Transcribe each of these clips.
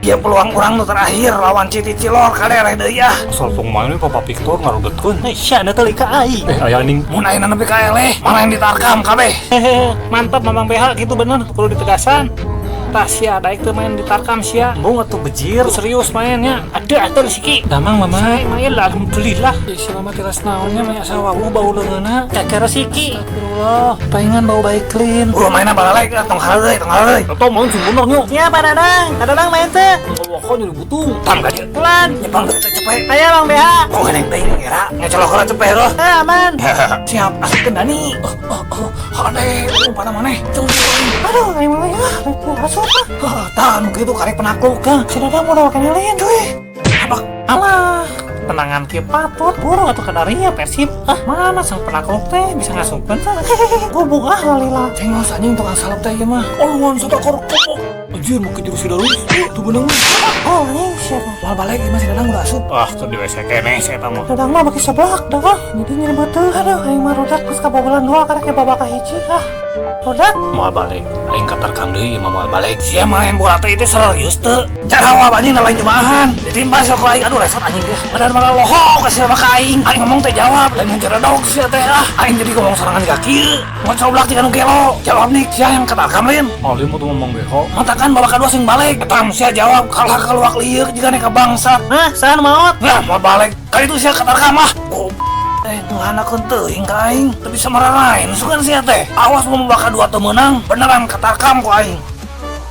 Ya peluang urang nu terakhir lawan Citi Cilor kadereh deui ah. Asal tong main we Papa Victor ngarugetkeun. Eh, sia teu ka aing. Eh, aya ning. Mun ayeuna nepi ka eleh, mana yang ditarkam kabeh. Hehehe, mantap Mamang BH gitu bener kudu ditegasan. Tah sia daek teu main ditarkam sia. Embung atuh bejir serius mainnya. Ada atuh siki. Damang mama. Saya main lah alhamdulillah. Ih, si mama tiras naonnya mah asa wawuh bau leungeunna. Kakara siki. Astagfirullah, palingan bau baik clean. Buru mainna balalek tong hareuy, tong hareuy. Atau main sing bener nya. Ya Pak Dadang, Pak Dadang main teh. Bawa jadi butung. Tam ka dieu. Pulan. Nyepang deui teh cepet. Aya Bang BH. Tong geuning teuing kira ngecolok heula cepet heuh. Eh, aman. Siap, asupkeun Dani. Oh, oh, oh. Hade, umpan maneh. Cung. Aduh, aing mah ya, asup ah. Hah, tah nu kitu karek penakluk Kang, si Dadang modal kenelin cuy. Habak. Alah, tenangan kieu patut buru atuh kadarinya Persib. Ah, mana sang penakluk teh bisa ngasupkeun teh. Gubuk ah lalila. Cengos anjing tukang salep teh ieu mah. Aluan satakor kopok. Anjir make jurus si Darus. Tuh beunang mah. Oh, anjing siapa? Moal balik ieu mah si Dadang udah asup. Ah, teu di WC keneh si eta mah. Dadang mah baki seblak dah ah. Jadi nyeri beuteung. Aduh, aing mah rodak geus kabogolan dua karek babak kahiji ah. Rodak Moal balik. Aing katarkam deui ieu mah moal balik. Sia main bola teh itu serius teu. Cara awal anjing lain jemaahan. Ditimpa sok aing aduh resot anjing dia. Badan malah lohok ka sia mah ka aing. Aing ngomong teh jawab, lain ngejeredog sia teh ah. Aing jadi ngomong sorangan kaki. Ngocoblak jiga nu gelo. Jawab nih sia yang katarkam lain. Alim atuh ngomong BH. Matakan babak kedua sing balik. Etam sia jawab kalah keluak lieur jiga neka bangsat. Nah, saha nu maot? Nah, mau balik. Kali itu sia katarkam ah. Goblok teh nganakeun teuing ka aing. Teu bisa mararain sugan sia teh. Awas mun babak kedua teu meunang, beneran katarkam ku aing.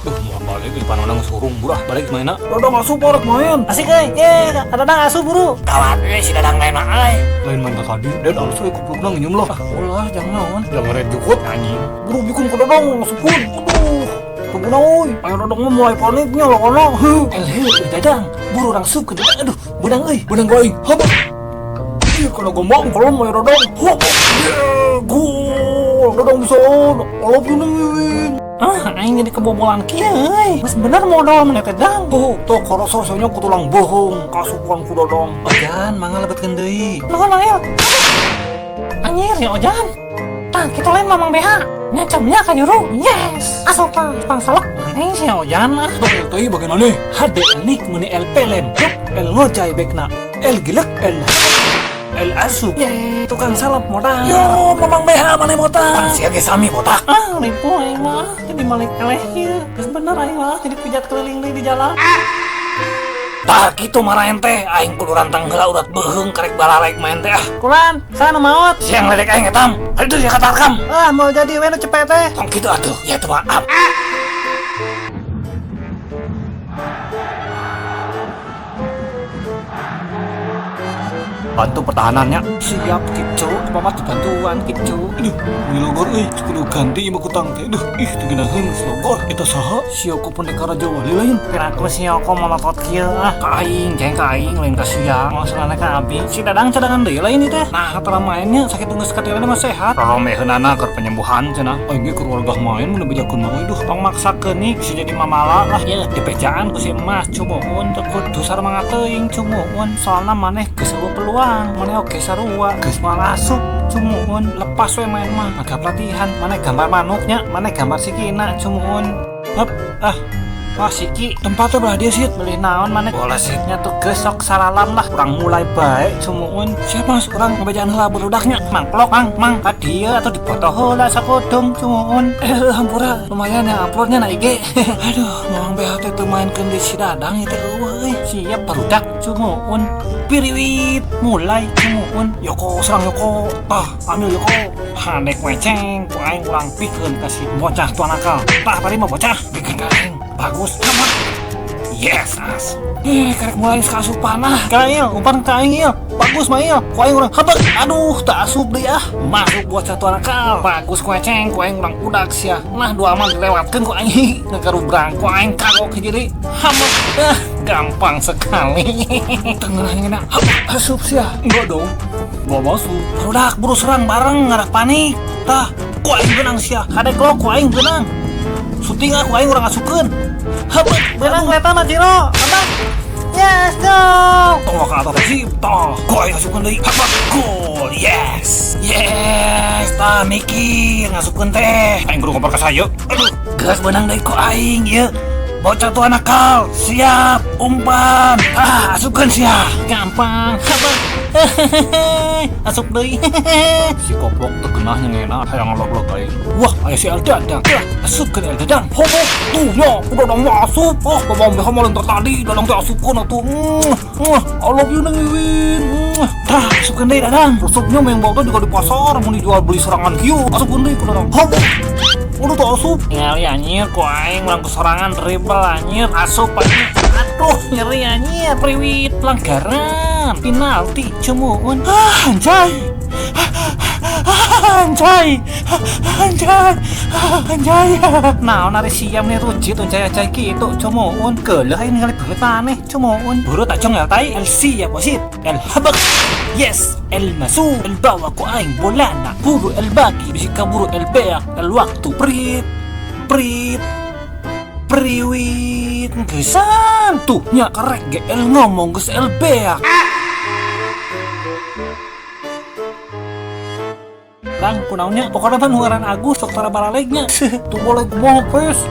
Duh, moal balik di panona geus hurung burah balik mainna. Dadang asup arek main. Asik euy. Ye, Dadang asup buru. Gawat euy si Dadang main mah euy. Lain main ka tadi, dan alus we kuplukna nginjem lah. Ah, ulah jangan naon. Jangan red jukut anjing. Buru bikun ka Dadang ngasupkeun. Aduh. Teu guna euy. Ayo Dadang mah mulai paniknya lawanna. Heuh. El heuh, Dadang. Buru langsung ke Dadang. Aduh, beunang euy. Beunang ku aing. Habak. Ih, kana gombang kalau mau Dadang. Hop. Yeah, gol. Dadang bisa. I love you Win. Ah, aing jadi kebobolan kieu euy. Geus bener modal maneh teh Dang. Oh, tuh karasa saya ku tulang bohong kasupan ku Dadang. Ojan, mangga lebetkeun deui. Nuhun Ail. Anjir ya Ojan. Tah, kitu lain Mamang BH. Nyacamnya ka juru. Yes. Asup tah, pang salak. Aing si Ojan ah. Tok el teh bagaimana? Hade nik meuni el pelem. Hup, el ngojay bekna. El gilek el el asup. Ye, tukang salep modal. Yo, Mamang BH maneh botak. Sia ge sami botak. Ah, ribu aing mah jadi malik eleh ieu. Geus bener aing mah jadi pijat keliling deui di jalan. Tah kitu maraen teh, aing kudu rantang heula urat beuheung karek balalek main teh ah. Kulan, saha nu maot? Sia ngledek aing etam. Aduh sia katarkam. Ah, mau jadi we nu cepet teh. Tong kitu atuh. Ya teu maaf. Bantu pertahanannya. Siap kicu, mama dibantuan kicu. Aduh, ini logor euy, kudu ganti ieu mah kutang teh. Aduh, ih teu geunaheun geus logor. Eta saha? Sia ku pendekar Raja Wali lain. Piraku si Yoko molotot kieu ah. Ka aing, ceng ka aing lain ka sia. Masalahna ka abi. Si Dadang cadangan deui lain ieu teh. Nah, tara mainnya sakit geus katilana mah sehat. Roromeheunana keur penyembuhan cenah. Aing ge keur wargah main mun bejakeun mah euy duh. Tong maksakeun nih bisa jadi mamala lah. Ya, dibejaan ku si emas cumuun teu kudu sarmangat teuing cumuun. Soalna maneh geus eueuh peluang, maneh oge sarua geus moal asup cumuun. Lepas we main mah. Agak latihan, maneh gambar manuknya, maneh gambar sikina cumuun. Hep, ah. Wah siki Tempatnya belah dia sih. beli naon maneh Bola sih. nya tuh gesok salalam lah kurang mulai baik cumuun. Siapa mas orang ngebejaan heula barudaknya? Mangklok mang mang ka dieu atau dibotoh heula sakudung cumuun. Eh, hampura lumayan ya uploadnya na IG. Aduh, Mamang BH teh teu mainkeun di si Dadang ieu teh eueuh euy. Siap barudak cumuun. Piriwit mulai cumuun. Yoko serang Yoko. Tah, ambil Yoko. Handek weceng ku aing urang pikeun ka si bocah tua nakal. Tah tadi mah bocah Bikin ka aing. Bagus. Sama. Yes, as. Eh, karek mulai asup panah. Ka il, umpan ka aing il. Bagus mah il. Ku aing urang habek. Aduh, tak asup deui ah. Masuk bocah tua nakal. Bagus ku eceng, ku aing urang udak sia. Nah dua mah dilewatkeun ku aing. Ngarubrang ku aing kagok hiji deui. Hamek. Ah, gampang sekali. Tengah ngena habek asup sia. Enggak dong. Gua masuk. Barudak buru serang bareng ngarah panik. Tah, ku aing beunang sia. Kadek lo ku aing beunang. Syuting ah ku aing urang asupkeun. Habek. Beunang eta mah Ciro. Habek. Yes, gol. Tong ka atas Persib, tah. Ku aing asupkeun deui. Habak gol. Yes. Yes, tah mikir ngasupkeun teh. Aing kudu ngoper ka saya. Aduh, geus beunang deui ku aing ieu. Bocah tua nakal, siap, umpan. Ah, asupkeun sia. Gampang. Habak. Asup deui. Si koplok teu geunah nyengeuna hayang ngalog-log aing. Wah, aya si El Dadang. Tah, asupkeun El Dadang. Hobok tuh nya, ku Dadang mah asup. Oh, babang BH mah lentar tadi, Dadang teh asupkeun atuh. I love you Neng Wiwin. Tah, asupkeun deui Dadang. Resepnya main bal teh juga di pasar mun dijual beli serangan kieu. Asupkeun deui ku Dadang. Hobok. Udah teu asup. Ningali anjir ku aing urang kesorangan dribble anjir asup anjir. Aduh, nyeri anjir, priwit pelanggaran, penalti cumuun. Ah, anjay. Anjay. Anjay. Anjay. Naon ari siam nih rujit uncay-uncay kitu cumuun. Geuleuh aing ningali beungeut maneh cumuun. Buru tak cong ya tai, el siap wasit. El habak. Yes, el masuk, el bawa ku aing bolana. Buru el bagi, bisi kaburu el beak, el waktu prit. Prit. Priwit geusan tuh nya kerek ge el ngomong geus el beak. Bang, kunaonnya? Pokoknya mah nu ngaran Agus sok tara baralegnya. Tuh boleh kumaha pes.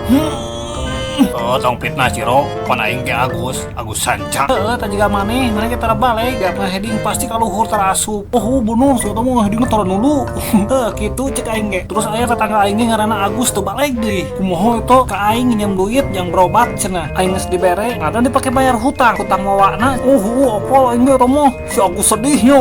Oh, tong fitnah Ciro, pan aing ge Agus, Agus Sanca. Heeh, tah jiga maneh, maneh ge tara baleg, gak heading pasti ka luhur tara asup. Oh, bener sia teh mah headingna tara nulu. Heuh, kitu cek aing ge. Terus aya tetangga aing ge ngaranna Agus teu baleg deui. Kumaha eta? Ka aing nginjem duit jang berobat cenah. Aing geus dibere, ngadan dipake bayar hutang. Hutang mawana. Oh, apal aing ge eta mah. Si Agus sedih nya.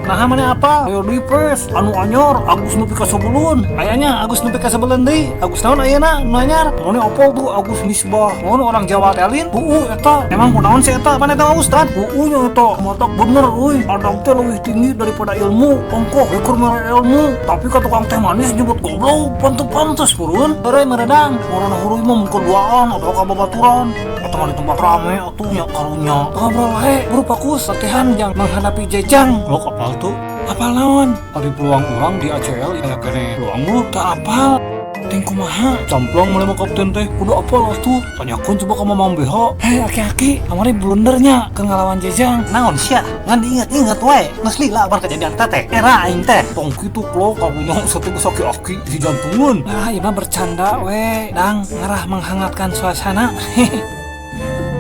Naha maneh apal? Ayo deui pes, anu anyar Agus nepi ka sebelun. Ayanya Agus nepi ka sebelun deui. Agus naon ayeuna nu anyar? Maneh apal tuh Agus Misbah. Mun orang Jawa teh lin? Heueuh eta. Emang kunaon sih eta? Mana eta Ustad? Heueuh nya eta. Matak bener euy. Adab teh leuwih tinggi daripada ilmu. Ongkoh we keur mere ilmu, tapi ka tukang teh manis nyebut goblok, pantes-pantes purun. Heureuy meredang. Ngaranna heureuy mah mun keduaan atawa ka babaturan. Eta mah di tempat rame atuh nya karunya. Ngobrol wae, buru fokus latihan jang menghadapi Jejang. Lo apal tuh? Apal naon? Ari peluang urang di ACL aya keneh peluang lu. Teu apal. Ting kumaha? Camplong mulai mah kapten teh. Kudu apal atuh. Tanyakeun coba ka Mamang BH. Hei aki-aki, kamari blundernya keur ngalawan Jejang. Naon sia? Ngan diinget-inget wae. Geus lila ban kejadian teh teh. Era aing teh. Tong kitu klok karunya satu geus aki-aki di jantungan. Nah, ieu mah bercanda we, dang ngarah menghangatkan suasana.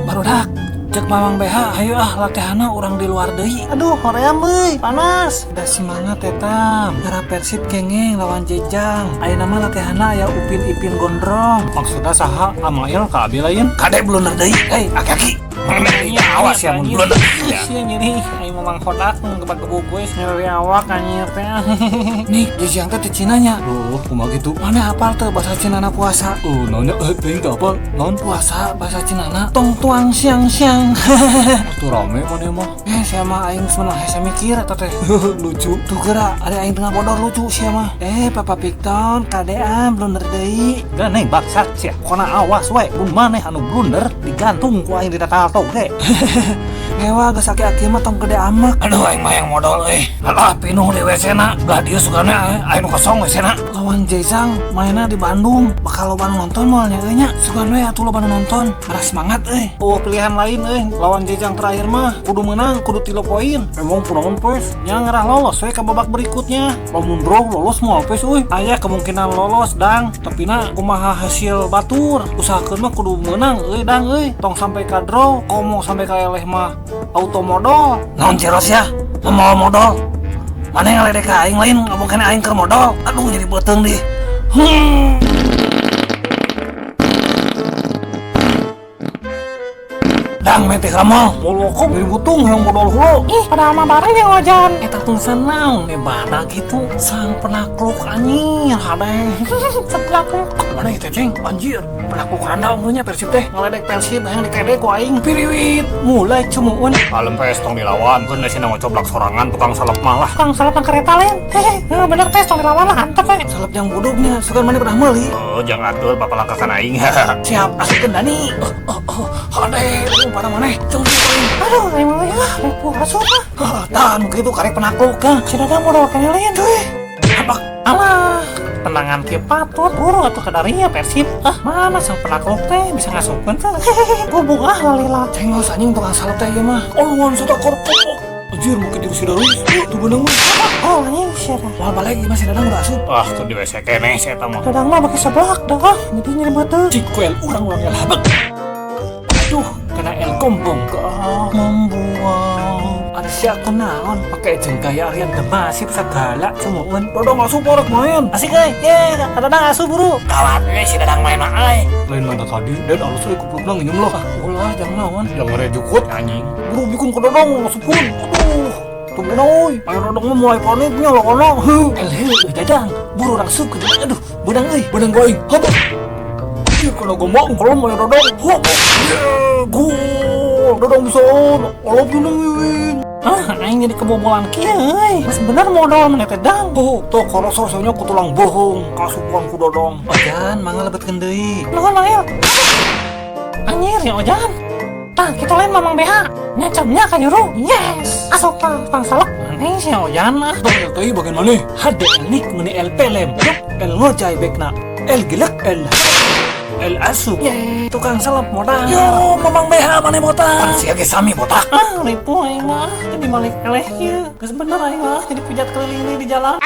Barudak, cek Mamang BH, hayu ah latihanna urang di luar deui. Aduh, hoream euy, panas. Da semangat eta. Ngarah Persib kengeng lawan Jejang. Ayeuna mah latihanna aya Upin Ipin gondrong. Maksudna saha? Amail ka abi lain? Kade blunder deui. Hei, aki-aki. Awas ya mun blunder. Sia nyeri, aing Mamang Hodak ngebag-gebug gue nyeri awak anjir teh. Nih, Jejang teh teu Cina nya. Loh, kumaha kitu? Mana apal teu bahasa Cinana puasa? Oh, naonnya teuing teu apal. Naon? Puasa bahasa Cinana tong tuang siang-siang. Atuh rame maneh mah. Sia mah aing semenang hese mikir eta teh. Lucu. Tuh geura, ada aing tengah bodor lucu sia mah. Papa Pikton, kadean blunder deui. Ganeng bangsat sia. Pokona awas we, mun maneh anu blunder digantung ku aing di tatal toge. Ngewa geus aki-aki mah tong gede amek. Aduh aing mah yang modal euy. Alah pinuh di WC na. Belah dieu sugana aing nu kosong WC na. Lawan Jejang mainna di Bandung, bakal loba nu nonton moal nya euy nya. Sugan we atuh loba nu nonton. Marah semangat euy. Oh, pilihan lain euy, lawan Jejang terakhir mah kudu menang, kudu 3 poin. Emang kunaon pes? Nya ngarah lolos we ke babak berikutnya. Lamun draw lolos moal pes euy. Aya kemungkinan lolos dang, tapi na kumaha hasil batur. Usahakeun mah kudu menang euy dang euy. Tong sampai ka draw, komo sampai ka eleh mah auto modal. Naon ceros ya? Mau modal. Mana yang ngaledek ka aing lain ngomong kene aing keur modal. Aduh jadi beuteung deh. Dang mete ramal. Molokok jadi butung yang modal heula. Ih, padahal mah bareng yang wajan. Eta tulisan naon nih bada gitu. Sang penakluk anjir hadeng. Seplakluk. Mana itu ceng? Anjir, penakluk randa umurnya Persib teh. Ngaledek Persib yang dikedek ku aing. Piriwit. Mulai cumuun. Kalem pes tong dilawan. Keun sina ngocoblak sorangan tukang salep malah. Tukang salep yang kereta lain. Hehe, bener teh tong dilawan lah antep we. Salep yang buduknya sugan mana pernah meuli. Oh, jangan atur bapak langkakan aing. Siap, asupkeun Dani. Oh, hadeng. Pada maneh cung aing. Aduh, aing mah ya, ripuh asup ah. Tahan kitu karek penakluk ka. Si Dadang modal kene lain Cuy. Habak. Alah. Tendangan kieu patut buru atuh kadarinya Persib. Ah, mana sang penakluk teh bisa ngasupkeun teh. Gubuk ah lalila. Cengos anjing tukang salep teh ieu mah. Aluan sota korpok. Anjir make jurus si Darwis. Tuh beunang mah. Oh, anjing sia teh. Moal balik ieu mah si Dadang udah asup. Ah, keur di WC keneh si eta mah. Dadang mah make seblak dah ah, jadi nyeri beuteung. Cik ku El urang-urang El habek. Aduh, kena El gombong. Ah, membuang. Ada siapa naon pakai jeung gaya Arian Demasif segala cumuun. Dadang asup arek main. Asik euy, ye, Dadang asup buru. Gawat euy si Dadang main mah euy. Lain mana tadi, dan alus euy kuplukna nginjem lah. Ah, ulah jangan naon. Yang ngerejukut anjing. Buru bikin ke Dadang asupkeun. Aduh. Teu beunang euy. Ayo Dadang mah mulai paniknya lakana. Heuh. El heuh, Dadang, buru langsung ke Dadang. Aduh, beunang euy. Beunang ku aing. Habek. Ih, kena gombang kalau main Dadang. Hop. Ye, gol. Dadang bisa. I love you nang Wiwin. Ah, aing jadi kebobolan kieu euy. Geus bener modal maneh teh Dang. Oh, tuh karasa saya ku tulang bohong. Kasupan ku Dadang. Ojan, mangga lebetkeun deui. Nuhun Mang El. Anjir ya Ojan. Tah, kitu lain Mamang BH. Nyacamnya ka juru. Yes. Asok tah, tang salak. Aneh si Ojan ah. Bang El teh bagian mana? Hade El nik meuni El pelem. Yup, El ngojay bekna. El gelek El. El asup. Ye, tukang selep modal. Yo, Mamang BH maneh botak. Pan sia ge sami botak. Ah, ripuh aing mah. Jadi malik eleh ieu. Geus bener aing mah jadi pijat keliling deui di jalan.